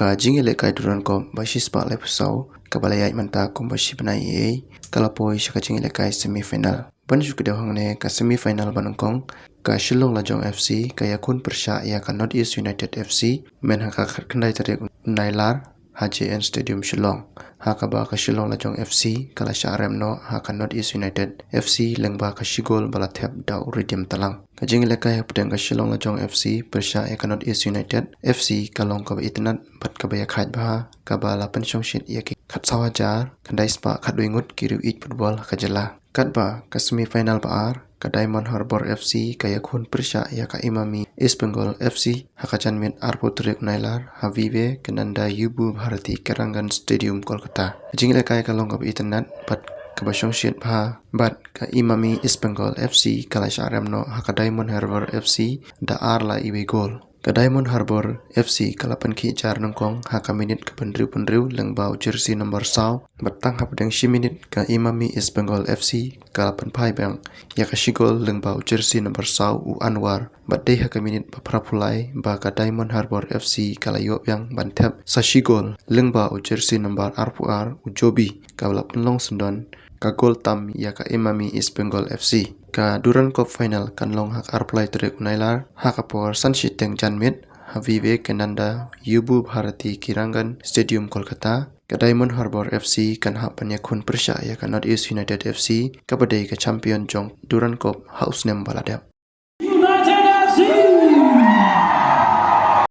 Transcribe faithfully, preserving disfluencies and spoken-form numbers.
Ka jingïalehkai Durand Cup ba shispah laiphew saw kaba la ïaid mynta kumba shi bnai ei ei ka la poi sha ka jingïalehkai semi final. Ban shu kdew hangne ka semi final ba nyngkong, ka Shillong Lajong F C ka ïakhun pyrshah ïa ka North East United F C, myn ha ka khyndai tarik Nailar ha J N Stadium Shillong. Ha kaba ka Shillong Lajong F C ka la shah rem noh ha ka North East United F C lyngba ka shi gol ba la thep da u Redeem Talang. Ka jingïalehkai hapdeng ka Shillong Lajong F C pyrshah ïa ka North East United F C ka long kaba itynnad bad kaba ïakhaid bha, kaba la pynshongshit ïa ki khatsaw hajar khyndai spah khatwei ngut ki riew ïeit football ha ka jylla. Katba ka semi final ba ar, ka Diamond Harbour F C ka ïakhun pyrshah ïa ka Emami East Bengal F C ha ka janmiet arphew tarik Nailar ha Vivekananda Yuba Bharati Krirangan Stadium, Kolkata. Ka jingïalehkai ka long kaba itynnad bad kaba shongshit bha, bad ka Emami East Bengal F C ka la shah rem noh ha ka Diamond Harbour F C da ar lai iwei gol. Ka Diamond Harbour F C ka la pynkhih jar nyngkong ha ka minit kaba hynriew phew hynriew lyngba u jersey number saw, bad tang hapdeng shi minit ka Emami East Bengal F C ka la pynphai biang ïa ka shi gol lyngba u jersey number saw u Anwar, bad dei ha ka minit ba phra phew lai ba ka Diamond Harbour F C ka la ïoh biang ban thep sa shi gol lyngba u jersey number arphew ar u Jobi, kaba la pynlong syndon ka gol tam ïa ka Emami East Bengal F C. Ka Durand Cup final kan long ha ka arphew lai tarik Nailar ha ka por san shiteng janmiet ha Vivekananda Yuba Bharati Krirangan Stadium, Kolkata. Ka Diamond Harbour F C kan hap ban ïakhun pyrshah ïa ka North East United F C kaba dei ka champion jong Durand Cup ha u snem ba la dep.